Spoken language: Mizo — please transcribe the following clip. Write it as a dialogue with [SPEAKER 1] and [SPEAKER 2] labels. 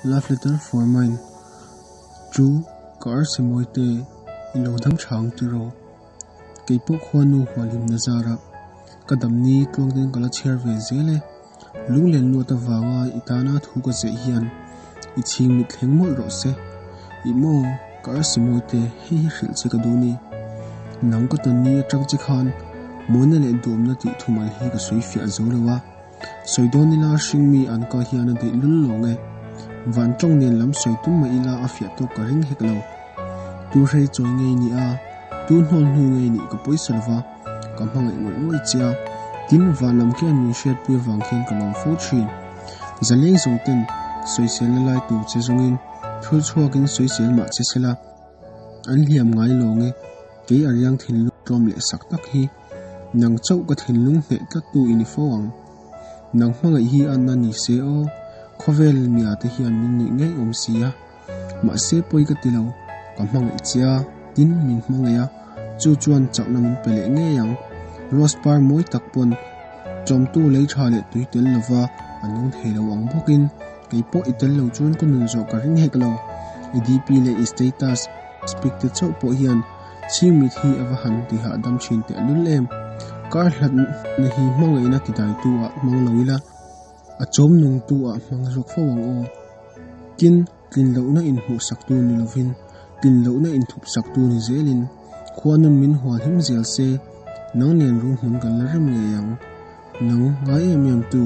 [SPEAKER 1] Love letter for mine chu ka arsi mawi te i lo dam tha ang tiraw? Kei pawh khuanu hualhimna zarah ka damni tluangten ka la chhiar ve zel e. Lunglen luat avanga i tana thu ka zeh hian i chhing mit thleng mawlh rawh se. Ih maw, ka arsi mawi te hei hi hrilh che ka duh ni. Nang ka tawn ni atang che khan mawina leh duhawmna tih thumal hi ka sawi fiah zo lo a. Sawi dawn ila hringmi an ka hian a deih lul lawng e. Van tawng nen lam sawi tum mah ila a fiah tawk ka ring hek lo. Tu hrei chawi ngei ni a, tu hnawl hnu ngei nih ka pawisa lova, ka hmangaih ngawih ngawih che a. Tin, van lam khian min hriatpui avang khian ka lawm fo thin. Zaleng zawng ten sawiselna lai tur che zawngin thur chhuakin sawisel mah che sela, an hliam ngai lawng e. Kei a riang thinlung tlawm leh sak tak hi nang chauh ka thinlung hneh tlattu i ni fo ang. Nang hmangaih hi anna ni se aw, khawvel mia te hian min nuih ngei awm si a. Mahse pawi ka ti lo, ka hmangaih che a, tin min hmangaih a, chu chuan chakna min pe leh ngei ang. Rose par mawi tak pawn chawmtu lei tha leh tui tel lova a nung thei lo ang bawkin kei pawh i tel lo chuan ka nun zawh ka ring hek lo. I DP leh i status. Speak te chauh pawh hian chhingmit hi a va han ti hahdam thin teh lul em. Kar hlat na hi hmangaihna ti dai tu ah hmang lo ila, a chawm nung tu ah hmang zawk fo ang aw. Tin, tlin lohna in hmuh sak tu ni lovin, tlin lohna in thup sak tu ni zelin, khua nun min hual him zel se, nang nen ruhmun kan la rem ngei ang. Nang ngai em em tu.